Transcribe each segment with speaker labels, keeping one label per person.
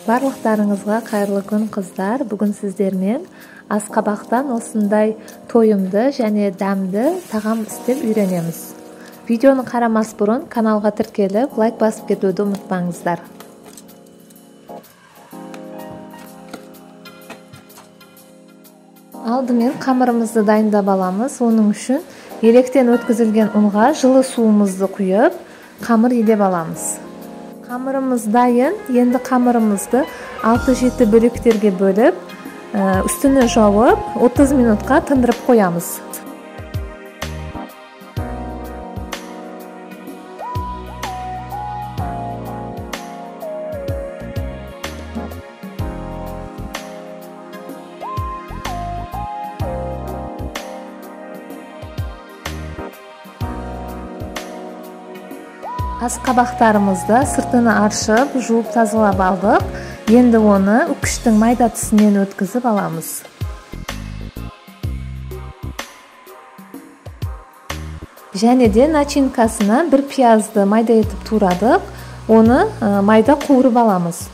Speaker 1: Барлықтарыңызға қайырлы күн, қыздар. Бүгін сіздермен асқабақтан осындай тойымды және дәмді тағам істеп үйренеміз. Видеоны қарамас бұрын каналға тіркеліп, лайк басып кетуді ұмытпаңыздар. Алдымен қамырымызды дайындап аламыз. Оның үшін електен өткізілген ұнға жылы суымызды құйып, қамыр илеп аламыз. Қамырымыз дайын. Енді қамырымызды 6-7 бөліктерге бөліп, үстіне жауып, 30 минутқа тындырып қоямыз. Асқабақтарымызды сыртыны аршып, жуып тазалап алдық. Енді оны үкіштің майда тісінен өткізіп аламыз. Және де начинкасына бір пиязды майда етіп турадық. Оны майда қуырып аламыз.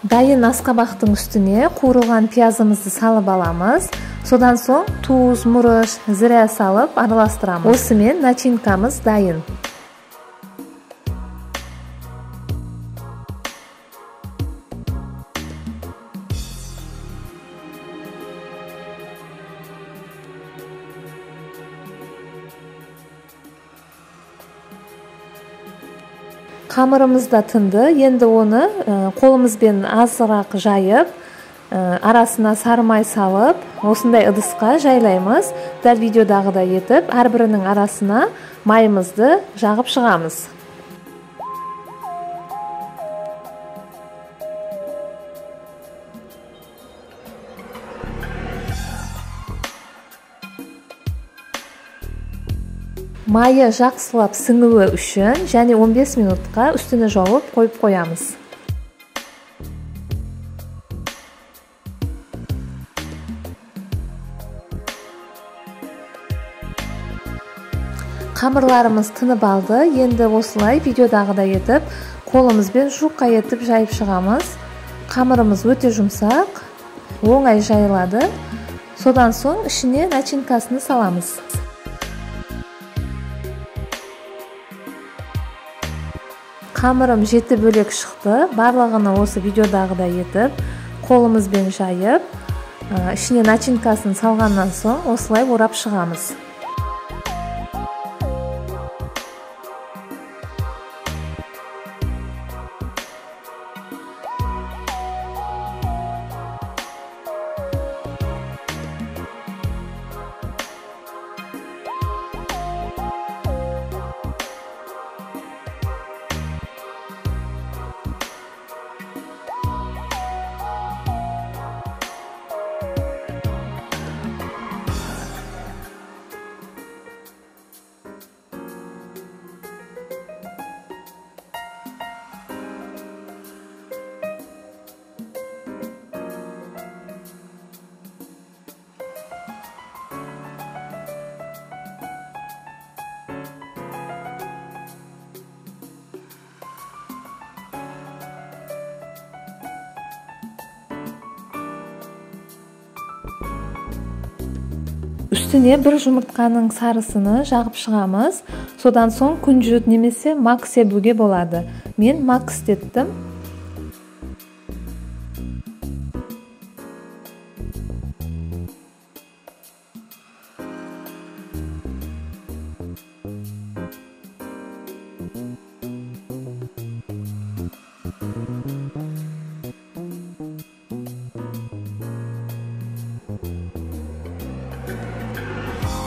Speaker 1: Дайын асқабақтың үстіне қуырылған пиязымызды салып аламыз. Содан соң тұз, мұрыш, зіре салып араластырамыз. Осымен начинкамыз дайын. Қамырымыз да тынды. Енді оны қолымызбен азырақ жайып, арасына сары май салып, осындай ыдысқа жайлаймыз. Дәл видеодағыдай етіп, әрбірінің арасына майымызды жағып шығамыз. Майы жақсылап сіңуі үшін және 15 минутқа үстіне жауып қойып қоямыз. Қамырларымыз тынып алды. Енді осылай видеодағыдай етіп, қолымызбен жұқа етіп жайып шығамыз. Қамырымыз өте жұмсақ, оңай жайылады. Содан соң ішіне начинкасын саламыз. Қамырым 7 бөлек шықты. Барлығını осы видеодағыдай етіп, қолымызбен жайып, ішіне начинкасын салғаннан соң осылай орап шығамыз. Үстіне бір жұмыртқаның сарысыны жағып шығамыз. Содан соң күнжіт немесе мак себуге болады. Мен мак істеттім.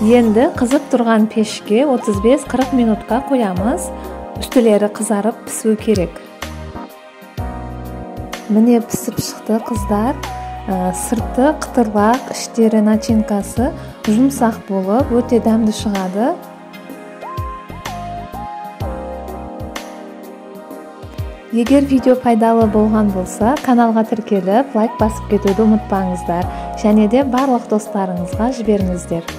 Speaker 1: Енді қызып тұрған пешке 35-40 минутқа қоямыз. Үстілері қызарып пісу керек. Міне пісіп шықты, қыздар. Сырты қытырлақ, іштері начинкасы жұмсақ болып, өте дәмді шығады. Егер видео пайдалы болған болса, каналға тіркеліп, лайк басып кетуді ұмытпаңыздар. Және де барлық достарыңызға жіберіңіздер.